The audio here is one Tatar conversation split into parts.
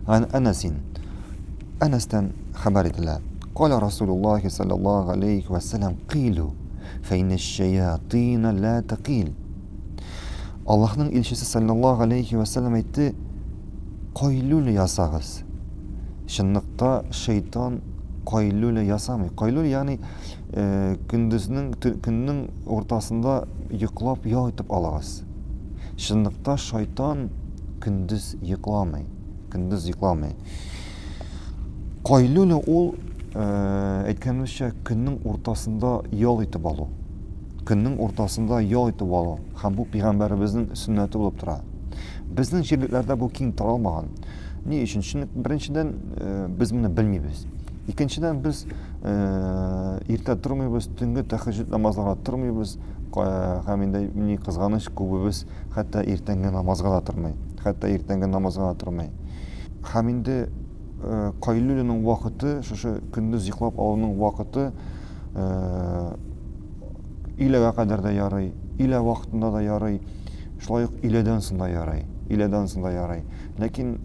Ан Әнәсин. Әнәстән хәбәр ителә. Каля Расулуллахи саллаллаху алейхи ва саллям кыйлу, фәйнә шаятина ла тақил. Аллаһның илчесе саллаллаху алейхи ва саллям әйтте, кайлүле ясагыз. Чынлыкта шайтан кайлүле ясамый. Кайлүле ягъни э, көндезнең көннең уртасында йоклап ял итеп алыгыз. Чынлыкта шайтан көндез йокламый. Көндез йокламый. Кайлүле ул э, әйткәнебезчә көннең уртасында ял итеп алу. Көннең уртасында ял итеп алу һәм бу пәйгамбәребезнең сөннәте булып тора. Безнең җирлекләрдә бу киң таралмаган. Ни өчен? Чөнки беренчедән э, без моны белмибез. Икенчедән без э, иртә тормыйбыз, төнге тәһәҗҗүд намазларга тормыйбыз. Һәм инде ни кызганыч, күбебез хәтта иртәнге намазга да тормый. Хәтта иртәнге намазга да тормый. Һәм инде э, кайлюляның вакыты, шушы көндез йоклап алуның вакыты өйләгә кадәр дә ярый, өйлә вакытында да ярый, шулай ук өйләдән соң да ярый, өйләдән соң да ярый. Ләкин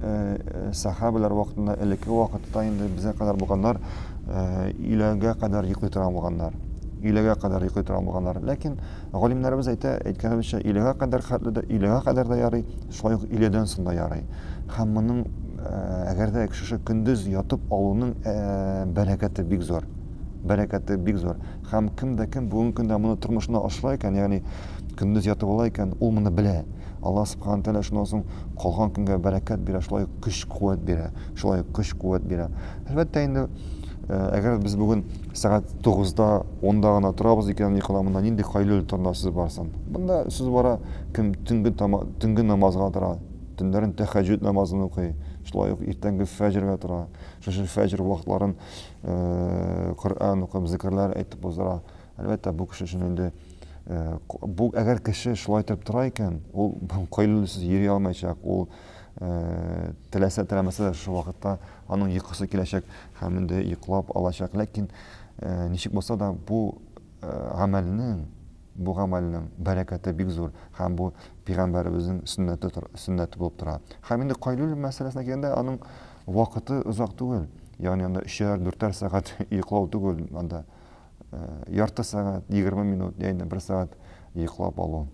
сәхабәләр вакытында, элекке вакытта инде безгә кадәр булганнар өйләгә кадәр йоклый торган булганнар. Өйләгә кадәр йоклый торган булганнар. Ләкин галимнәребез әйтә, әйткәнебезчә, өйләгә кадәр хәтле дә, өйләгә кадәр дә ярый, шулай ук өйләдән соң да ярый. Һәм моның әгәр дә шушы көндез ятып алуның бәрәкәте бик зур. Бәрәкәте бик зур. Һәм кем дә кем бүгенге көндә моны тормышына ашыра икән, ягъни көндез ятып ала икән, ул моны белә. Аллаһ субхана тәгалә шуннан соң калган көнгә бәрәкәт бирә, шулай ук көч-куәт бирә, шулай ук көч-куәт бирә. Әлбәттә инде, әгәр без бүген сәгать 9-да, 10-да гына торабыз икән, йокыдан монда нинди кайлүл турында сүз барсын? Монда сүз бара, кем төнге төнге намазга тора, төннәрен тәһәҗҗүд намазын укый, шулай ук иртәнге фәҗергә тора. Шушы фәҗр вакытларын Коръән укып, зикерләр әйтеп уздыра. Әлбәттә, бу кеше өчен инде бу әгәр кеше шулай итеп тора икән, ул кайлүлсез йөри алмаячак, ул теләсә теләмәсә дә шул вакытта аның йокысы киләчәк һәм инде йоклап алачак. Ләкин ничек булса да бу гамәлнең Бу гамәлнең бәрәкәте бик зур һәм бу пәйгамбәребезнең сөннәте сөннәте булып тора. Һәм инде кайлүл мәсьәләсенә килгәндә, аның вакыты озак түгел. Ягъни анда өчәр, дүртәр сәгать йоклау түгел, анда э, ярты сәгать, 20 минут, яисә бер сәгать йоклап алу.